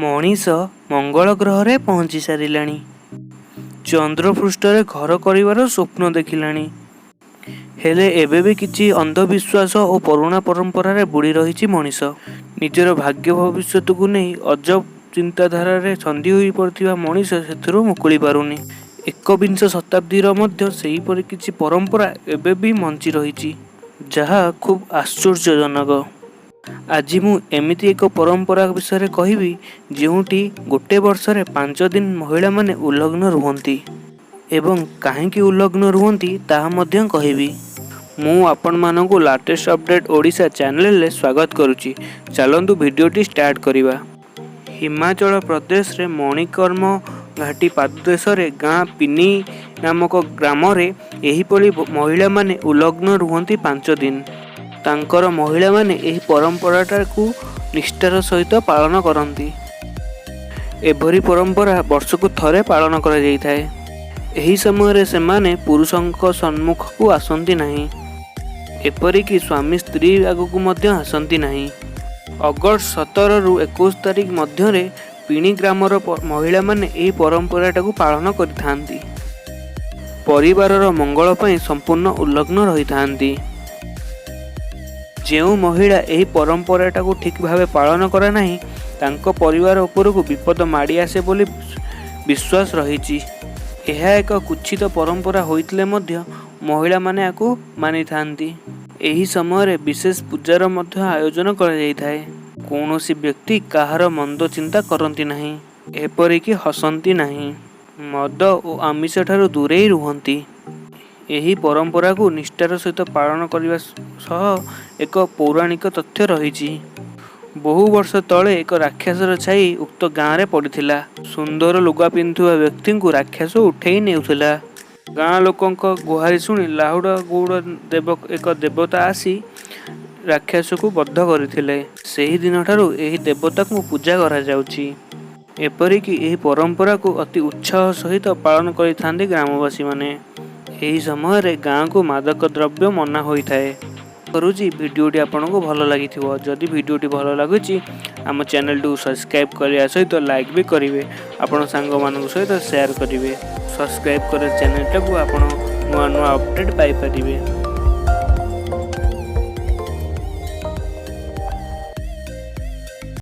ମଣିଷ ମଙ୍ଗଳ ଗ୍ରହରେ ପହଞ୍ଚି ସାରିଲାଣି। ଚନ୍ଦ୍ରପୃଷ୍ଠରେ ଘର କରିବାର ସ୍ୱପ୍ନ ଦେଖିଲାଣି। ହେଲେ ଏବେ ବି କିଛି ଅନ୍ଧବିଶ୍ୱାସ ଓ ପୁରୁଣା ପରମ୍ପରାରେ ବୁଡ଼ି ରହିଛି ମଣିଷ। ନିଜର ଭାଗ୍ୟ ଭବିଷ୍ୟତକୁ ନେଇ ଅଜବ ଚିନ୍ତାଧାରାରେ ଛନ୍ଦି ହୋଇପଡ଼ିଥିବା ମଣିଷ ସେଥିରୁ ମୁକୁଳି ପାରୁନି। ଏକବିଂଶ ଶତାବ୍ଦୀର ମଧ୍ୟ ସେହିପରି କିଛି ପରମ୍ପରା ଏବେ ବି ବଞ୍ଚି ରହିଛି, ଯାହା ଖୁବ୍ ଆଶ୍ଚର୍ଯ୍ୟଜନକ। ଆଜି ମୁଁ ଏମିତି ଏକ ପରମ୍ପରା ବିଷୟରେ କହିବି, ଯେଉଁଠି ଗୋଟେ ବର୍ଷରେ 5 ଦିନ ମହିଳାମାନେ ଉଲଗ୍ନ ରୁହନ୍ତି ଏବଂ କାହିଁକି ଉଲଗ୍ନ ରୁହନ୍ତି ତାହା ମଧ୍ୟ କହିବି। ମୁଁ ଆପଣମାନଙ୍କୁ ଲାଟେଷ୍ଟ ଅପଡେଟ୍ ଓଡ଼ିଶା ଚ୍ୟାନେଲରେ ସ୍ୱାଗତ କରୁଛି। ଚାଲନ୍ତୁ, ଭିଡ଼ିଓଟି ଷ୍ଟାର୍ଟ କରିବା। ହିମାଚଳ ପ୍ରଦେଶରେ ମଣିକର୍ମ ଘାଟି ପାଦଦେଶରେ ଗାଁ ପିନି ନାମକ ଗ୍ରାମରେ ଏହିପରି ମହିଳାମାନେ ଉଲଗ୍ନ ରୁହନ୍ତି 5 ଦିନ। ତାଙ୍କର ମହିଳାମାନେ ଏହି ପରମ୍ପରାଟାକୁ ନିଷ୍ଠାର ସହିତ ପାଳନ କରନ୍ତି। ଏଭଳି ପରମ୍ପରା ବର୍ଷକୁ ଥରେ ପାଳନ କରାଯାଇଥାଏ। ଏହି ସମୟରେ ସେମାନେ ପୁରୁଷଙ୍କ ସମ୍ମୁଖକୁ ଆସନ୍ତି ନାହିଁ, ଏପରିକି ସ୍ୱାମୀ ସ୍ତ୍ରୀ ଆଗକୁ ମଧ୍ୟ ଆସନ୍ତି ନାହିଁ। ଅଗଷ୍ଟ 17ରୁ 21 ତାରିଖ ମଧ୍ୟରେ ପିଣି ଗ୍ରାମର ମହିଳାମାନେ ଏହି ପରମ୍ପରାଟାକୁ ପାଳନ କରିଥାନ୍ତି। ପରିବାରର ମଙ୍ଗଳ ପାଇଁ ସମ୍ପୂର୍ଣ୍ଣ ଉଲଗ୍ନ ରହିଥାନ୍ତି। ଯେଉଁ ମହିଳା ଏହି ପରମ୍ପରାଟାକୁ ଠିକ୍ ଭାବେ ପାଳନ କରେ ନାହିଁ, ତାଙ୍କ ପରିବାର ଉପରକୁ ବିପଦ ମାଡ଼ି ଆସେ ବୋଲି ବିଶ୍ୱାସ ରହିଛି। ଏହା ଏକ କୁତ୍ସିତ ପରମ୍ପରା ହୋଇଥିଲେ ମଧ୍ୟ ମହିଳାମାନେ ଏହାକୁ ମାନିଥାନ୍ତି। ଏହି ସମୟରେ ବିଶେଷ ପୂଜାର ମଧ୍ୟ ଆୟୋଜନ କରାଯାଇଥାଏ। କୌଣସି ବ୍ୟକ୍ତି କାହାର ମନ୍ଦ ଚିନ୍ତା କରନ୍ତି ନାହିଁ, ଏପରିକି ହସନ୍ତି ନାହିଁ। ମଦ ଓ ଆମିଷଠାରୁ ଦୂରେଇ ରୁହନ୍ତି। ଏହି ପରମ୍ପରାକୁ ନିଷ୍ଠାର ସହିତ ପାଳନ କରିବା ସହ ଏକ ପୌରାଣିକ ତଥ୍ୟ ରହିଛି। ବହୁ ବର୍ଷ ତଳେ ଏକ ରାକ୍ଷସର ଛାଇ ଉକ୍ତ ଗାଁରେ ପଡ଼ିଥିଲା। ସୁନ୍ଦର ଲୁଗା ପିନ୍ଧୁଥିବା ବ୍ୟକ୍ତିଙ୍କୁ ରାକ୍ଷସ ଉଠେଇ ନେଉଥିଲା। ଗାଁ ଲୋକଙ୍କ ଗୁହାରି ଶୁଣି ଲାହୁଡ଼ ଗୌଡ଼ ଦେବ ଏକ ଦେବତା ଆସି ରାକ୍ଷସକୁ ବଧ କରିଥିଲେ। ସେହି ଦିନଠାରୁ ଏହି ଦେବତାଙ୍କୁ ପୂଜା କରାଯାଉଛି। ଏପରିକି ଏହି ପରମ୍ପରାକୁ ଅତି ଉତ୍ସାହ ସହିତ ପାଳନ କରିଥାନ୍ତି ଗ୍ରାମବାସୀମାନେ। ଏହି ସମୟରେ ଗାଁକୁ ମାଦକ ଦ୍ରବ୍ୟ ମନା ହୋଇଥାଏ। କରୁଛି ଭିଡ଼ିଓଟି ଆପଣଙ୍କୁ ଭଲ ଲାଗିଥିବ। ଯଦି ଭିଡ଼ିଓଟି ଭଲ ଲାଗୁଛି, ଆମ ଚ୍ୟାନେଲଟିକୁ ସବସ୍କ୍ରାଇବ୍ କରିବା ସହିତ ଲାଇକ୍ ବି କରିବେ, ଆପଣ ସାଙ୍ଗମାନଙ୍କ ସହିତ ସେୟାର କରିବେ। ସବସ୍କ୍ରାଇବ୍ କଲେ ଚ୍ୟାନେଲଟାକୁ ଆପଣ ନୂଆ ନୂଆ ଅପଡ଼େଟ୍ ପାଇପାରିବେ।